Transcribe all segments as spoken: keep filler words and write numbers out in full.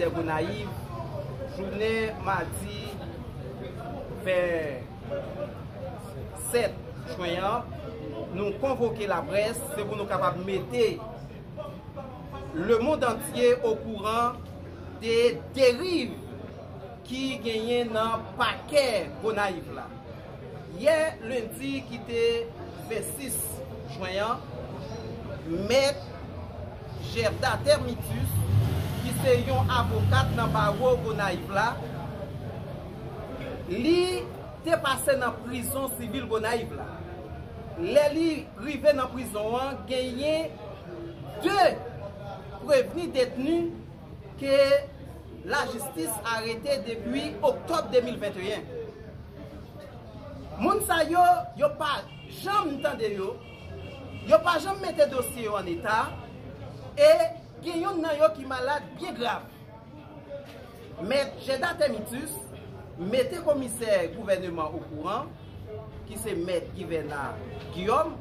Gonayiv, jounen madi vè sèt jen an, nou konvoke laprès, se pou nou kapab mete lemonn antye okouran de deriv ki genyen nan pakè Gonayiv la. Yè lendi ki te vennsis jen an, mèt Gerda Termitus, ki se yon avokat nan bawo Gonayiv la, li te pase nan prizon sivil Gonayiv la. Lè li rive nan prizon an, genyen de prevni detni ke lajistis arete depi oktòb de mil venteyen. Moun sa yo, yo pa janm tande yo, yo pa janm mete dosye yo an eta, e gen youn nan yo ki malad byen grav. Mèt Jeda Termitus mete komisè gouvèneman okouran, ki se mèt Givèna Guillaume,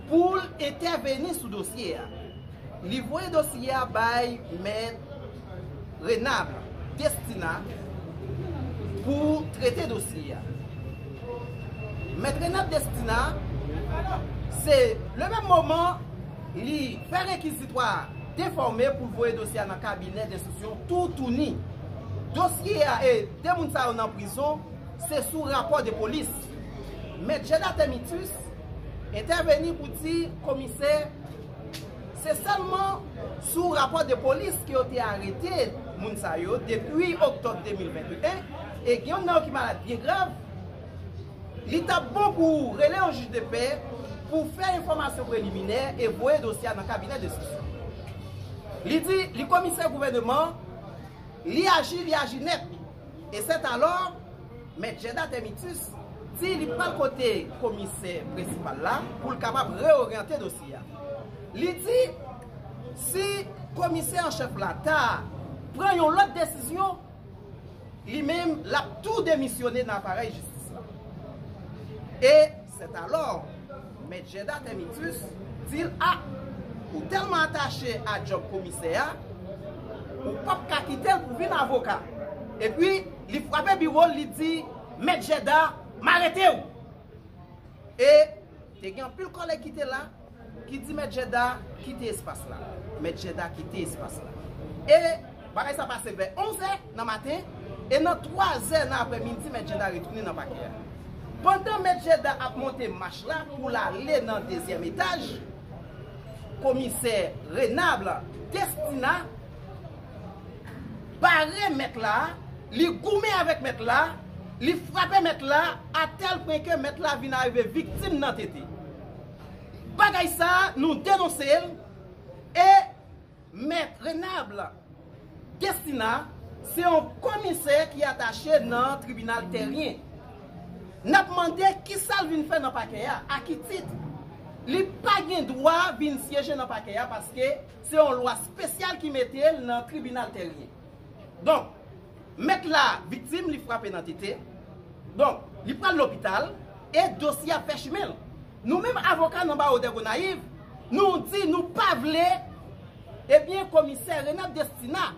pou l entèveni sou dosye a. Li voye dosye a bay mèt Renab Destina pou trete dosye a. Mèt Renab Destina, se le menm moman li fè rekizitwa defòme pou l voye dosye a nan kabinè denstriksyon toutouni. Dosye a e de moun sa yo nan prizon, se sou rapò de polis. Mèt Jeda Termitus entèveni pou di komisè se sèlman sou rapò de polis ke yo te arete moun sa yo depi oktòb de mil venteyen, e gen youn nan yo ki malad byen grav, li t ap bon pou rele yon jij de pè pou fè enfòmasyon preliminè e voye dosye a nan kabinè denstriksyon. Li di li komisè gouvèneman, li aji, li aji nèt. E sètalò, mèt Jeda Termitus di li pral kote komisè prensipal la pou l kapab reoryante dosye a. Li di si komisè an chèf la ta pran yon lòt desizyon, li menm l ap tou demisyone nan aparèy jistis la. E sètalò, mèt Jeda Termitus di l a, ou tèlman atache a djòb komisè a, ou p ap ka kite l pou vin avoka. Epi, li frape biwo l, li di, mèt Jeda, m arete w! E te gen anpil kòlèg ki te la, ki di mèt Jeda kite espas la. Mèt Jeda kite espas la. E bagay sa pase vè onz è nan maten, e nan twa zè nan aprèmidi, mèt Jeda retounen nan pakè a. Pandan mèt Jeda ap monte mach la pou l ale nan dezyèm etaj, komisè Renab Destina bare mèt la, li goumen avèk mèt la, li frape mèt la, atèl pwen ke mèt la vin arive viktim nan tete. Bagay sa a, nou denonse l, e mèt Renab Destina se yon komisè ki atache nan tribinal Tèryen. N ap mande kisa l vin fè nan pakè a, a ki tit. Li pa gen dwa vin syeje nan pakè a paske se yon lwa espesyal ki mete l nan tribinal Tèryen. Donk, mèt la viktim, li frape nan tete. Donk, li pral lopital e dosye a ap fè chimen l. Nou menm avoka nan bawo dè Gonayiv, nou di nou pa vle, ebyen, komisè Renab Destina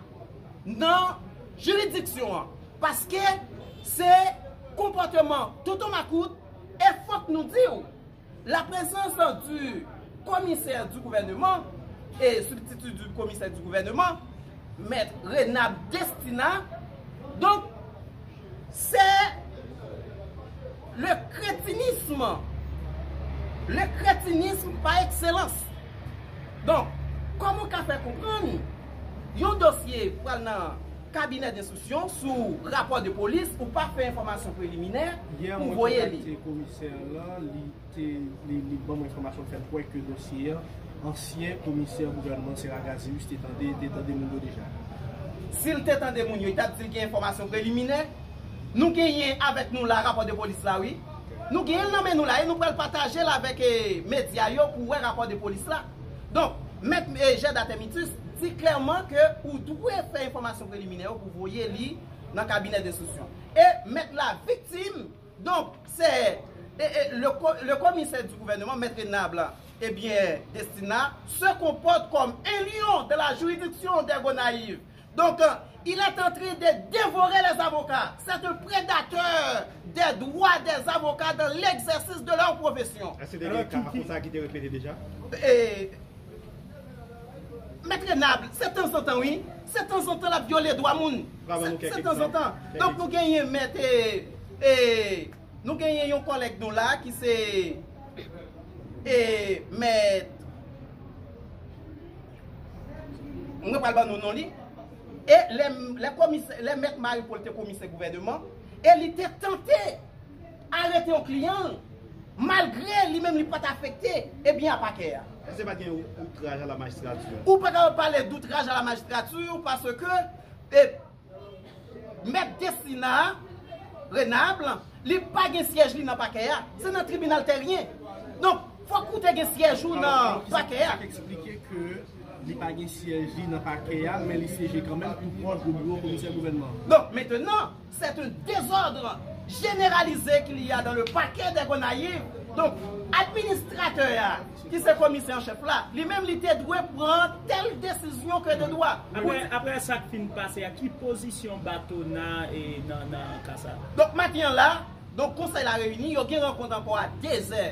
nan jiridiksyon an. Paske se konpòteman tonton makout, e fòk nou di w, la présence du commissaire du gouvernement et substitut du commissaire du gouvernement, mèt Renab Destina. Donk, se le kretinism, le kretinism pa ekselans. Donk, kòman w ka fè konprann yon dosye pral nan kabinè denstriksyon sou rapò de polis, ou pa fè enfòmasyon preliminè pou voye li? Yè mwen kontakte komisè la, li te, li, li ban mwen enfòmasyon, fè m kwè ke dosye a, ansyen komisè gouvènman Serac Azirius te tande, te tande moun yo deja. Si l te tande moun yo, li t ap di l gen enfòmasyon preliminè. Nou genyen avèk nou la rapò de polis la, wi. Nou genyen l nan men nou la, e nou pral pataje l avèk, eh, medya yo pou wè rapò de polis la. Donk, mèt, eh, Jeda Termitus di klèman ke ou dwe fè enfòmasyon preliminè yo pou voye li nan kabinè denstriksyon. E mèt la viktim, donk, se, e, e, le ko-, le commissaire du gouvernement, mèt Renab, ebyen, Destina, se comporte comme un lion de la juridiction des Gonaïves. Donc, euh, il est en train de dévorer les avocats. C'est un prédateur des droits des avocats dans l'exercice de leur profession. Èske te gen ka konsa ki te repete deja? E, Mèt Renab, se tanzantan, wi. Se tanzantan l ap vyole dwa moun. Se tanzantan. Donk, nou genyen mèt, e, e, nou genyen yon kòlèg nou la ki se, e, mèt, mwen pral ban nou non li. E lè, lè komisè, lè mèt Marie Paul te komisè gouvènman, e li te tante arete yon kliyan l, malgre li menm li pa t afekte, ebyen, a pakè a. Èske pa t gen outraj a la majistrati? Ou pa kapab pale doutraj a la majistrati, paske, e, mèt Destina Renable, li pa gen syèj li nan pakè a. Se nan tribinal teryen. Donk, fòk ou te gen syèj ou nan pakè a. Sa k eksplike ke li pa gen syèj li nan pakè a, men li syeje kanmenm pou pwòch de biwo komisè gouvènman. Donk, mentenan, c'est un désordre généralisé qu'il y a dans le parquet des Gonayives. Donk, administratè a, ki se komisè an chèf la, li menm li te dwe pran tèl desizyon ke de dwa. Apre, apre sa k fin pase a, ki pozisyon Batona e nan, nan ka sa? Donk, maten an la, donk, konsèy la reyini, yo gen rankont ankò a de zè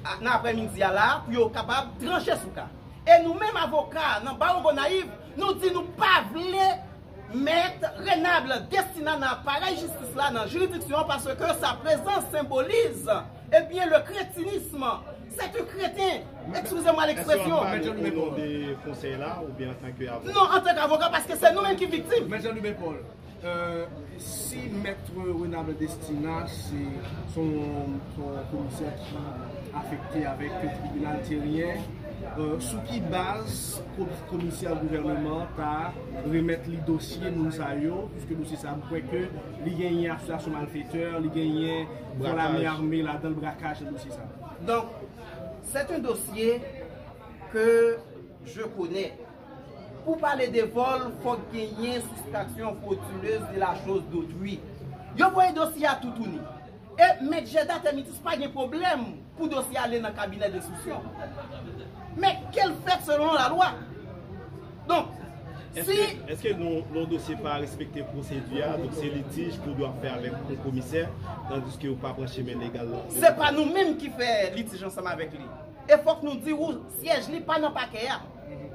a, nan aprèmidi a la, pou yo kapab tranche sou ka. E nou menm avoka nan bawo Gonayiv, nou di nou pa vle mèt Renable Destina nan aparèy jistis la, nan jiridiksyon an, paske sa prezans senbolize, ebyen, le kretinism. C'est un crétin. Excusez-moi l'expression. Èske w ap pale o non de konsèy la oubyen antanke avoka? Non, antanke avoka, paske se nou menm ki viktim. Mèt Jean Lubin Paul, euh, si mèt Renable Destina se, se yon, se yon komisè ki afekte avèk tribinal teryen, euh, sou ki baz ko-, komisè gouvènman ta remèt li dosye moun sa yo, piske dosye sa, m kwè ke li genyen asosyasyon malfetè, li genyen fò lame ame ladan l, brakaj nan dosye sa. Donc, c'est un dossier que je connais. Pou pale de vòl, fòk genyen soustraction frauduleuse de la chose d'autrui. Yo voye dosye a toutouni. E Mèt Jèda Tèmitis pa gen pwoblèm pou dosye a ale nan kabinè denstriksyon. Men ke l fèt selon lalwa. Donk, si... Èske, èske nou, lè yon dosye pa respekte pwosedi a, donk se litij ke w dwe ap fè avèk yon komisè, tandiske w pa pran chemen legal la? Se pa nou menm ki fè litij ansanm avèk li. E fòk nou di ou, syèj li pa nan pakè a.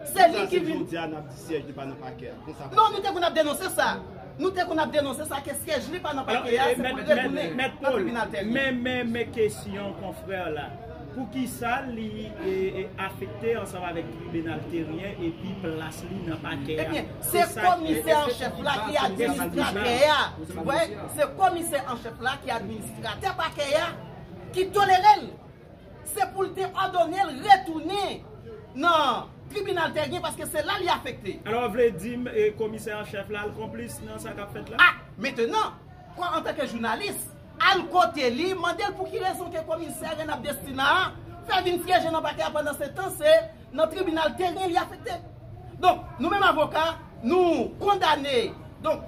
Se li ki vin. Jodi a, n ap di syèj li pa nan pakè a. Konsa pa. Non, nou te konn ap denonse sa. Nou te konn ap denonse sa, ke syèj li pa nan pakè a, se pou l retounen nan tribinal teryen. Men, men, men kesyon konfrè la. Poukisa li, e, e, afekte ansanm avèk tribinal teryen epi plas li nan pakè a? Ebyen, se komisè an chèf la ki administratè a. Ou wè, se komisè an chèf la ki administratè pakè a, ki tolere l. Se pou l te òdone l retounen nan tribinal teryen, paske se la li afekte. Alò, vle di, e, komisè an chèf la, l konplis nan sa k ap fèt la? A, mentenan, kòm antanke jounalis, al kote li, mande l pou ki rezon ke komisè Renab Destina a fè vin syeje nan pakè a, pandan se tan se nan tribinal teryen li afekte. Donk, nou menm avoka, nou kondane, donk,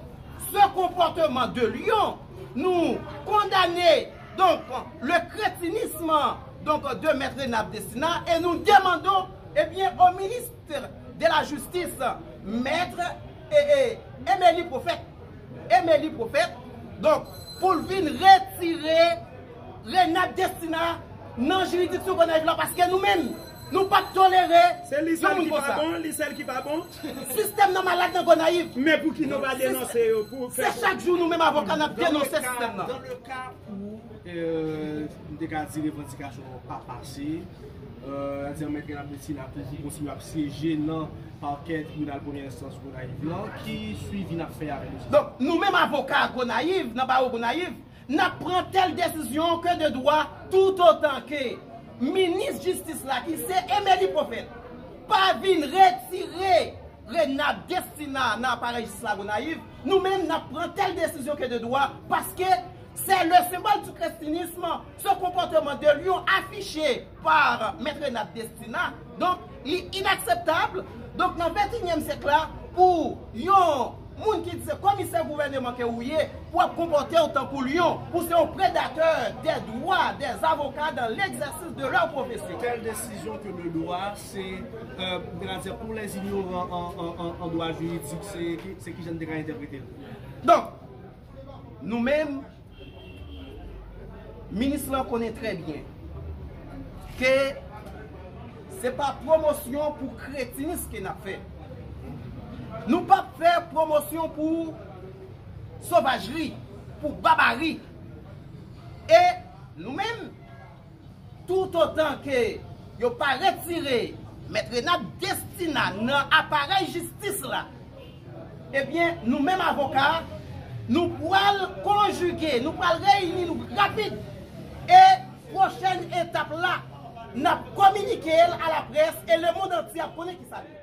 ce comportement de lion, nou kondane, donk, le crétinisme, donk, de Mèt Renab Destina, e nou demandon, ebyen, au ministre de la Justice, Mèt, e, e, Emeli Pwofèt, Emeli Pwofèt, donk, pou l vin retire Renab Destina nan jiridiksyon Gonayiv la, paske nou menm, nou p ap tolere yon moun konsa. Se li sèl ki pa bon, li sèl ki pa bon. Sistèm nan malad nan Gonayiv. Men pou ki nou pa denonse yo, pou fè... Se chak jou nou menm avoka n ap denonse sistèm nan. Dans le cas où, euh, m te ka di revandikasyon an pa pase, euh, di an mèt Renab Destina toujou kontinye ap syeje nan pakè tribinal premyè enstans Gonayiv lan, ki swivi n ap fè avèk dosye sa? Donk, nou menm avoka Gonayiv, nan bawo Gonayiv, n ap pran tèl desizyon ke de dwa, toutotan ke minis jistis la, ki se Emeli Pwofèt, pa vin retire Renab Destina nan aparèy jistis la Gonayiv, nou menm n ap pran tèl desizyon ke de dwa, paske c'est le symbole du christianisme, ce comportement de lion affiché par Mèt Renab Destina. Donk, li inakseptab. Donk, nan venteyinyèm syèk la, pou yon Moun ki di se komisè gouvèneman ke ou ye, pou w ap konpòte w tankou lyon, pou se yon predatè des droits des avocats dans l'exercice de leur profession. Telle décision que le droit, c'est, euh, c'est-à-dire pour les ignorants en, en, en, en droit juridique, c'est qui, c'est qui je ne déclare interpréter. Donk, nou menm, minis lan konnen trè byen ke se pa pwomosyon pou kretinis ke n ap fè. Nou p ap fè pwomosyon pou sovajri, pou babari. E nou menm, toutotan ke yo pa retire Mèt Renald Destina nan aparèy jistis la, ebyen, nou menm avoka, nou pral konjige, nou pral reyini nou rapid. E pwochèn etap la, n ap kominike l a laprès e lemonn antye ap konnen kisa l ye.